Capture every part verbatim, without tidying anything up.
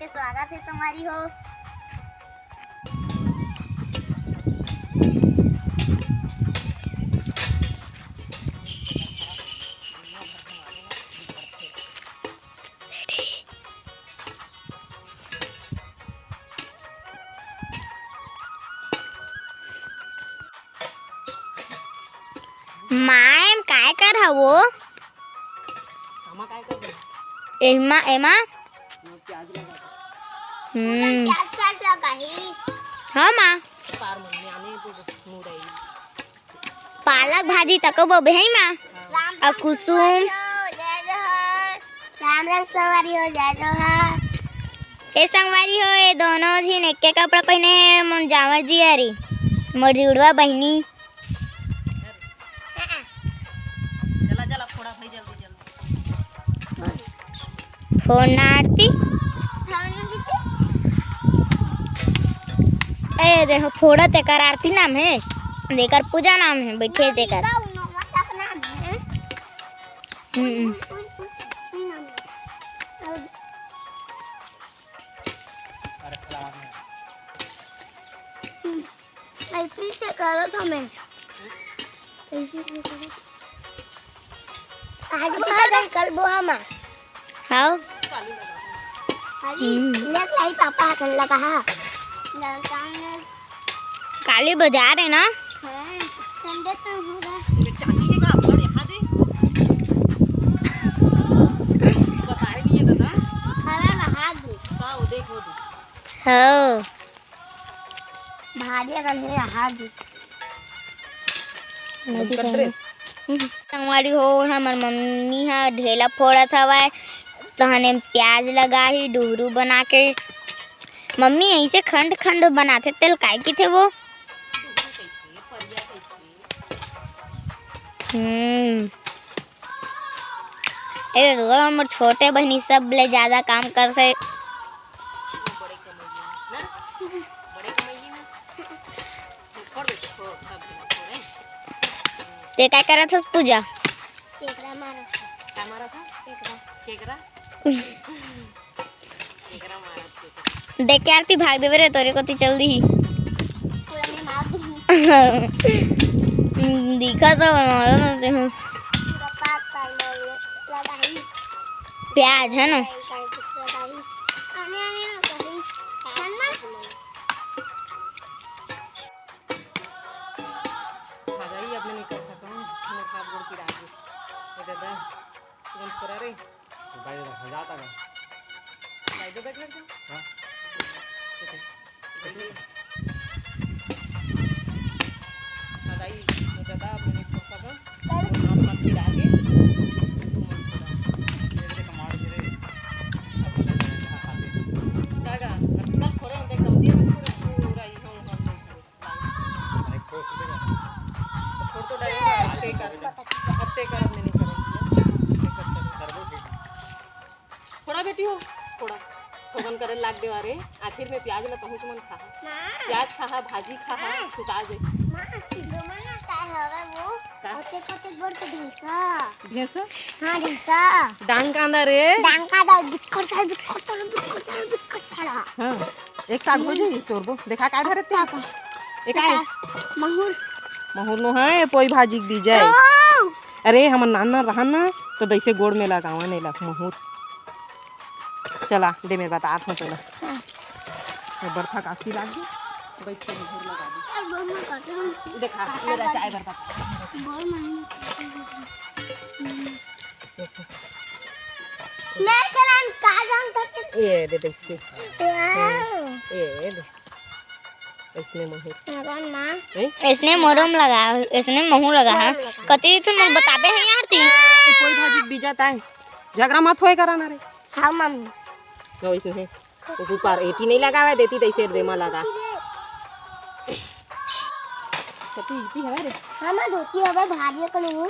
स्वागत हे संगवारी हो। माय, काय कर हवो? आमा काय कर दे? एमा, एमा? वो प्याज लगा दे। हम्म। प्याज काट लगा ही। हाँ, माँ। पार मन में आने तो मुरई। पालक भाजी तको बोबे है, माँ। हाँ। अउ कुसुम। राम राम संगवारी हो, जय जोहार। ए संगवारी हो, ए दोनों झिन एके कपड़ा पहिने हे, मोर जांवर जी हरी, मोर जुड़वा बहिनी। चला, चला, फोड़ा भाई, जल्दी, जल्दी। फोन आरती। ए देखो, फोड़ा तेकर आरती नाम हे, तेकर पूजा नाम हे, बैठे तेकर। हम्म। अरे, खिलावा नहीं। ऐसे से करो तो मैं। ऐसे से करो। आज अच्छा, बोहा चलो। नहीं, कल बोहा माँ। हाँ। अरे, हम्म। ले के आई पापा, कल लगा हा। काली बाजार है ना? हाँ, संडे तो होगा। ये चांदी है का? पर यहाँ दे। बताए नहीं है दादा। अरे, वहाँ दे। का वो देख, वो देख। हाँ। भारी अकन हे, यहाँ दे। संगवारी हो, हमर मम्मी ह ढेला फोड़त हवय, तहने प्याज लगाही डुहरू बना के। मम्मी ऐसे खंड खंड बनाथे, तेला काय किथे वो? हम्म। ए, वो हमर छोटे बहिनी सबले ज्यादा काम करथे। ते काय करत हस पूजा? केकरा मारत हस। का मारत हस? केकरा। केकरा? केकरा मारत हे। देख के आरती भाग देबे रे, तोरे कोती चल दिही। पूरा में मार दूँगी। दिखा तो मारो ना ते हूँ। पूरा पाँच साल में लगा ही। प्याज है ना? लगा ही। आने, आने, आने, कभी। है ना? भागई अब मैं निकल सकूँ, मैं हाथ गोड़ पिरा दी। ये दादा, तुरंत करा रे। भाई, हो जाता ना। भाई, दो बैठ लड़का। हाँ। ठीक है। भागई, ये दादा, अब मैं निकल सकूँ, मैं हाथ गोड़ पिरा दी। तुरंत करा। ये कमाड़ गिरे। अब पता चला, कहाँ खाते हैं। दादा, अब थोड़े हम देख, गलती है, पूरा, पूरा ही हम, हम लोग। अरे, खोल दे ना। छोड़ तो डालेगा, आके कर। अब ते कर, अब मैंने कर दिया। ते कर, कर। कर दो, ठीक। थोड़ा बेटी हो, थोड़ा। थोगन करे लाग देवा रे। आखिर में प्याज ला पहुँच मन खा। माँ। प्याज खा, भाजी खा, माँ। छुटा जाए। माँ, जो मन आता है हवे वो। का? ओते कोते बोल के ढेसा। ढेसा? हाँ, ढेसा। डांग कांदा रे। डांग कांदा, बिक्कट सारा, बिक्कट सारा, बिक्कट सारा, बिक्कट सारा। हाँ। एक साग हो जाई तोर बो। देखा काय धरत ते? ए काय? महुर। महुर नो है, पोई भाजी के बीज है। ओ! अरे, हमन नान नान रहन ना, तो दैसे गोड़ में लगावन एला महुर। चला, दे मैं बतात हूँ तोला। हाँ। ये बरखा काफी लाग गई, बैठ के महुर लगा दे। देखा, मेरा चाय बरकत। मैं चलान का जान सकते। ये दे दैसे। वाओ। ये दे। इसने महुर। भगवान माँ। हैं? इसने मोरम लगा, इसने महू लगा है। मोरम लगा। कति तो मैं बताबे है यार ती। ये कोई भाजी बीजा ताई। झगड़ा मत होए करा ना रे। हाँ, मम्मी। लो, इसने है। वो ऊपर एटी नहीं लगावे, देती तैसे रेमा लगा। कति इति हवे रे? हाँ, मैं धोती हवे, भारी कलू।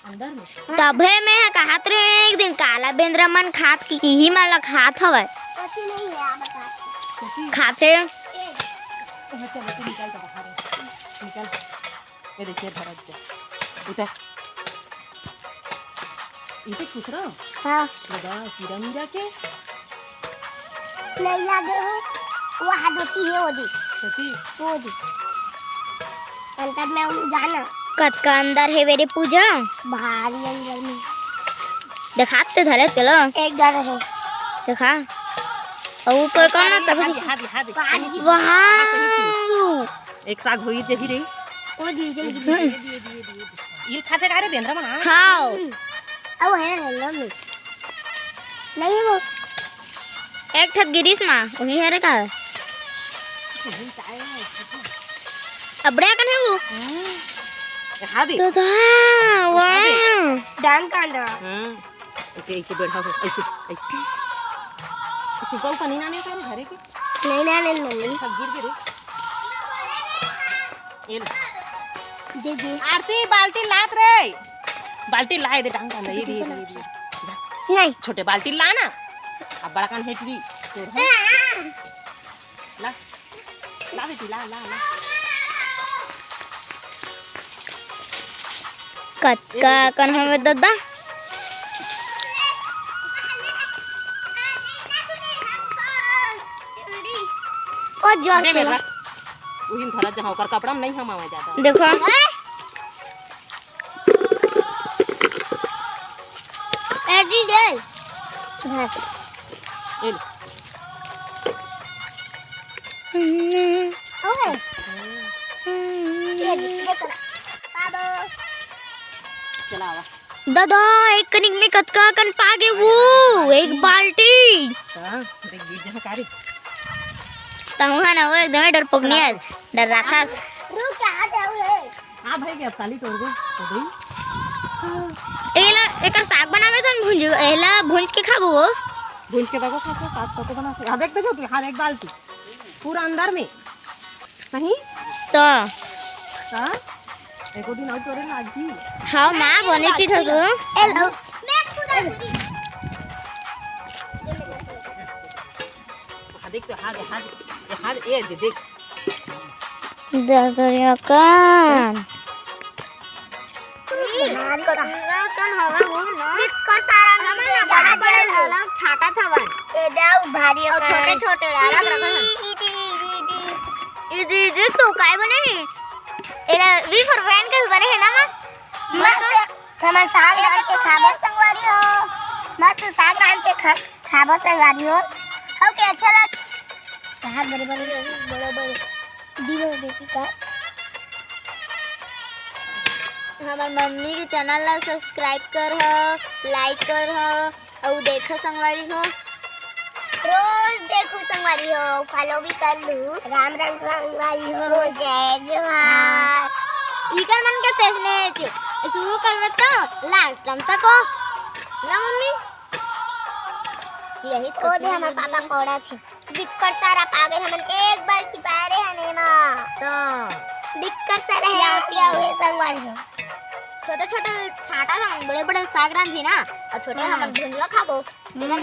अंदर में? तभे मैं ह कहत रहे एक दिन काला बेंदरा मन खात कि इही मन ल खात हवय। कथी नहीं है, आप बता। कथी? खाते। ए, हाँ, चलो, तू निकल तो बाहर है। निकल। ये देखिए, भरत जा। उठा। इते खुश रहो। हाँ। लगा, कीड़ा मीरा के। नहीं लागे हो, वो हाथ होती है, वो दी। होती? वो दी। अंदर में वो जाना। कतका अंदर हे वे रे पूजा? भारी अंदर में। देखात ते धरे चलो। एक घर है। देखा। और ऊपर कौन है तभी? हाथ, हाथ, हाथ, हाथ। वाह। एक साग होई जही रे। वो दी, जल्दी। ये खाते का रे बेंद्रा मना? हाँ। अब है ना, लव में। नहीं वो। एक ठप गिरीश माँ, वही है रे का? अबड़े कन है वो? हम्म। हाँ दे। तो था, वाह। डांग कांदा। हाँ। ऐसे, ऐसे बैठा हो, ऐसे, ऐसे। सुबह का नहीं आने का रे घरे के? नहीं, नहीं, नहीं, नहीं। सब गिर गिरे। ये ले। दे दे। आरती, बाल्टी लात रे। बाल्टी लाए दे, डांग कांदा, ये दे, ये दे, ये दे। नहीं। छोटे बाल्टी ला ना। अब बड़ा कान हेट भी। ला। ला बेटी, ला, ला, ला। कतका कन हवे ददा? ओ जोर दे के मेरा। उहिन धरा जहाँ ओकर कपड़ा में नहीं हमावे ज्यादा। देखो। ए जी, दे। बस। ए ले। हम्म। ओए। हम्म। ये ले, ये कर। बाबू। चला आवा। दादा, एक कनिक में कतका कन पागे वो, एक बाल्टी। हाँ, देख गिर जहाँ का रे। तहु है ना, वो एकदम डरपोकनी है, डर्राथस। रुक, कहाँ जाऊ है? हाँ भाई, अब काली तोड़ दे, हो गई। एला, एकर साग बनावे थन भुंज, एला भुंज के खाबो वो। भुंज के देखो, खाबो, साग तो बना के। हाँ, देख, देखो, हाँ, एक बाल्टी। पूरा अंदर में। नहीं? तो। हाँ? एको दिन आउ तोरे लागी। हाँ, माँ, बने की ठगो। हेलो। हाँ, देख तो, हाँ, देख, हाँ, देख, हाँ, ये दे, देख। ददरिया कान। भारी का। कौन हवा वो ना? बिक्कर सारा हमन ला बड़ा बड़ा अलग छाटा था वन। ए जाओ भारी और का। छोटे छोटे अलग रखा है। इदी, इदी, इदी। इदी, इदी, तू काय बने है? एला वी फॉर वैन के बने है ना माँ? मस्त। हमन साग डाल के खाबो संगवारी हो। मस्त साग डाल के खा, खाबो संगवारी हो। ओके, अच्छा लग। कहाँ बड़े बड़े, बड़े बड़े। दीदी देखी का? हमर मम्मी के चैनल ला सब्सक्राइब कर हो, लाइक कर हो, अउ देखो संगवारी हो। रोज देखो संगवारी हो, फॉलो भी कर लू। राम राम संगवारी हो, जय जोहार। इकर मन के पेसने शुरू करबे तो लास्ट टाइम तक हो ना मम्मी? यही तो ओ दे हमर पापा कोड़ा थे। बिक्कट सारा पागे हमन एक बाल्टी पाए रहे हन एमा। तो बिक्कट सारा है। या, या हुए संगवारी हो। छोटे छोटे छाटा हमन बड़े बड़े साग रांधी ना, और छोटे हाँ। हमन भुंजवा खाबो। हम्म।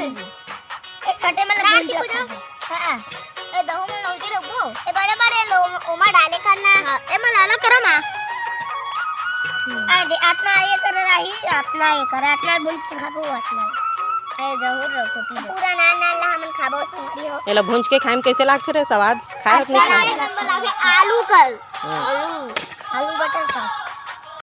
ए छोटे मन ला रात भुंजवा को जाओ। खाबो। हाँ। ए दहू मन लौकी रखबो। ए बड़े बड़े लो ओमा डाले करना। हाँ, ए मला ला करो माँ। हम्म। आ दे, अतना ये कर रही, अतना ये कर, अतना भुंज के खाबो, अतना। ए जरूर रखो पीबो। पूरा नान नान ला हमन खाबो संगवारी हो। एला भूंज के खाए में कैसे लागथे रे स्वाद? खाए अच्छा नहीं खाए? लागथे, हमन बोला के आलू कर। हाँ। आलू, आलू बटर का।